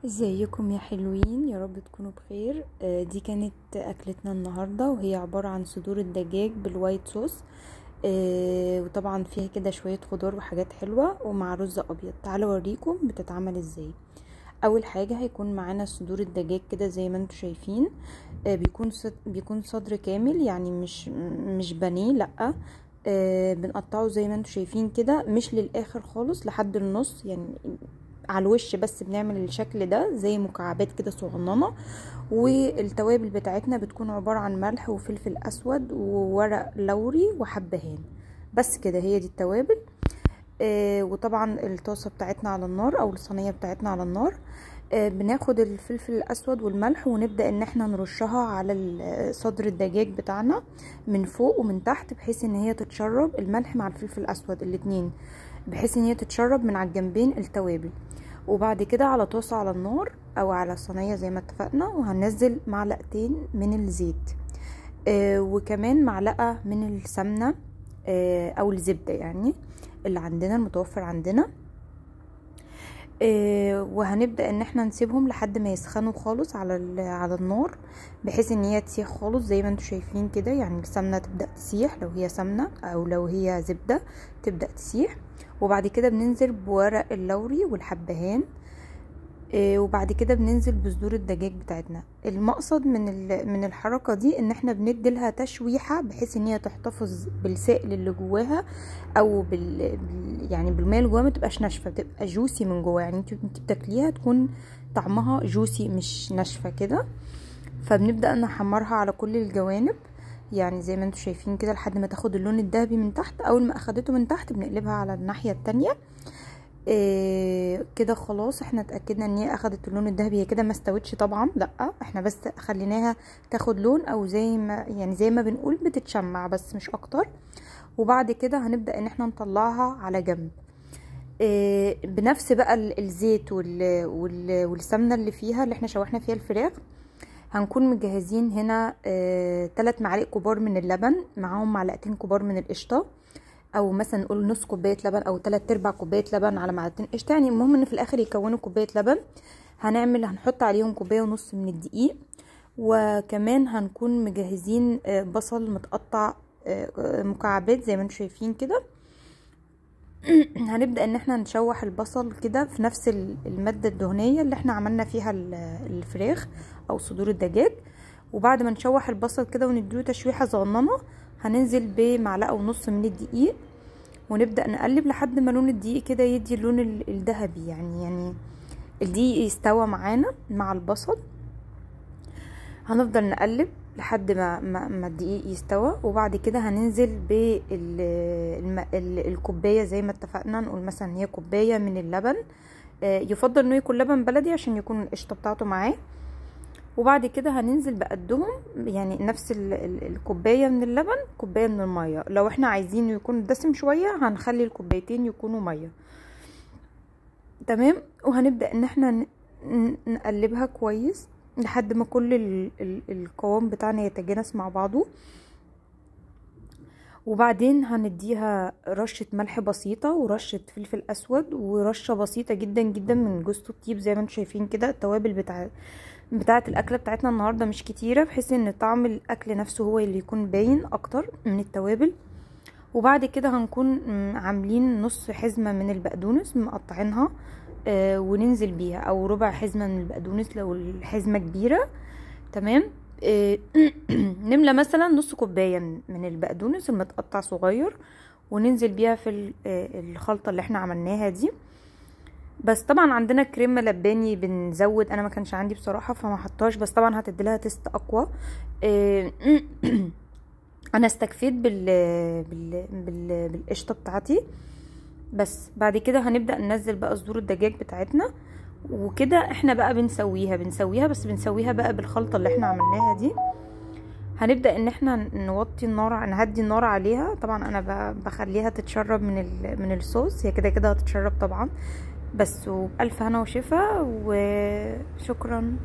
ازيكم يا حلوين؟ يا رب تكونوا بخير. دي كانت اكلتنا النهارده، وهي عبارة عن صدور الدجاج بال white sauce، وطبعا فيها كده شوية خضار وحاجات حلوة ومع رز ابيض. تعالوا اوريكم بتتعمل ازاي. اول حاجة هيكون معانا صدور الدجاج كده زي ما انتم شايفين، بيكون صدر كامل، يعني مش بانيه، لا، بنقطعه زي ما انتم شايفين كده، مش للاخر خالص، لحد النص يعني على الوش بس، بنعمل الشكل ده زي مكعبات كده صغننه. والتوابل بتاعتنا بتكون عبارة عن ملح وفلفل اسود وورق لوري وحبهان، بس كده هي دي التوابل. وطبعا الطاسه بتاعتنا على النار او الصينية بتاعتنا على النار، بناخد الفلفل الاسود والملح ونبدا ان احنا نرشها على صدر الدجاج بتاعنا من فوق ومن تحت، بحيث ان هي تتشرب الملح مع الفلفل الاسود الاتنين، بحيث ان هي تتشرب من على الجنبين التوابل. وبعد كده على طاسه على النار او على صينية زي ما اتفقنا، وهننزل معلقتين من الزيت، وكمان معلقه من السمنة او الزبدة يعني اللي عندنا المتوفر عندنا. وهنبدا ان احنا نسيبهم لحد ما يسخنوا خالص على النار، بحيث ان هي تسيح خالص زي ما انتم شايفين كده، يعني السمنة تبدا تسيح لو هي سمنه او لو هي زبدة تبدا تسيح. وبعد كده بننزل بورق اللوري والحبهان، وبعد كده بننزل بصدور الدجاج بتاعتنا. المقصد من الحركة دي ان احنا بندي لها تشويحه، بحيث ان هي تحتفظ بالسائل اللي جواها او يعني بالمية اللي جواها، ما تبقاش ناشفة، بتبقى جوسي من جواها، يعني انت بتاكليها تكون طعمها جوسي مش ناشفة كده. فبنبدا نحمرها على كل الجوانب، يعني زي ما انتم شايفين كده، لحد ما تاخد اللون الذهبي من تحت. اول ما اخدته من تحت بنقلبها على الناحية التانية. إيه كده خلاص احنا اتاكدنا ان هي اخدت اللون الذهبي. هي كده ما استوتش طبعا، لا، احنا بس خليناها تاخد لون، او زي ما يعني زي ما بنقول بتتشمع بس مش اكتر. وبعد كده هنبدا ان احنا نطلعها على جنب. إيه بنفس بقى الزيت والسمنه اللي فيها اللي احنا شوحنا فيها الفراخ. هنكون مجهزين هنا 3 معالق كبار من اللبن، معاهم معلقتين كبار من القشطه، او مثلا نقول نص كوباية لبن او 3/4 كوباية لبن على معلقتين قشطه، يعني المهم ان في الاخر يكونوا كوباية لبن. هنحط عليهم كوباية ونص من الدقيق، وكمان هنكون مجهزين بصل متقطع مكعبات زي ما انتم شايفين كده. هنبدا ان احنا نشوح البصل كده في نفس المادة الدهنية اللي احنا عملنا فيها الفراخ او صدور الدجاج. وبعد ما نشوح البصل كده ونديله تشويحه صغننه، هننزل بمعلقه ونص من الدقيق، ونبدا نقلب لحد ما لون الدقيق كده يدي اللون الذهبي، يعني الدقيق يستوى معانا مع البصل. هنفضل نقلب لحد ما الدقيق يستوى. وبعد كده هننزل بالكوبايه زي ما اتفقنا، نقول مثلا هي كوباية من اللبن، يفضل انه يكون لبن بلدي عشان يكون القشطه بتاعته معاه. وبعد كده هننزل بقدهم، يعني نفس الكوباية من اللبن كوباية من المية. لو احنا عايزين يكون دسم شوية هنخلي الكوبايتين يكونوا مية، تمام. وهنبدا ان احنا نقلبها كويس لحد ما كل القوام بتاعنا يتجانس مع بعضه. وبعدين هنديها رشة ملح بسيطة ورشة فلفل اسود ورشة بسيطة جدا جدا من جوز الطيب زي ما انتم شايفين كده. التوابل بتاعة الاكلة بتاعتنا النهاردة مش كتيرة، بحيث ان طعم الاكل نفسه هو اللي يكون باين اكتر من التوابل. وبعد كده هنكون عاملين نص حزمة من البقدونس مقطعينها، وننزل بيها، او ربع حزمة من البقدونس لو الحزمة كبيرة، تمام. نملى مثلا نص كوباية من البقدونس المتقطع صغير، وننزل بيها في الخلطة اللي احنا عملناها دي. بس طبعا عندنا كريمة لباني بنزود، انا ما كانش عندي بصراحة فما حطاش، بس طبعا هتدي لها taste اقوى. انا استكفيت بالقشطة بتاعتي بس. بعد كده هنبدأ ننزل بقى صدور الدجاج بتاعتنا، وكده احنا بقى بنسويها بس بنسويها بقى بالخلطة اللي احنا عملناها دي. هنبدأ ان احنا نوطي النار، نهدي النار عليها. طبعا انا بخليها تتشرب من الصوص، هي كده كده هتتشرب طبعا. بس وبألف هنا وشفا، وشكرا.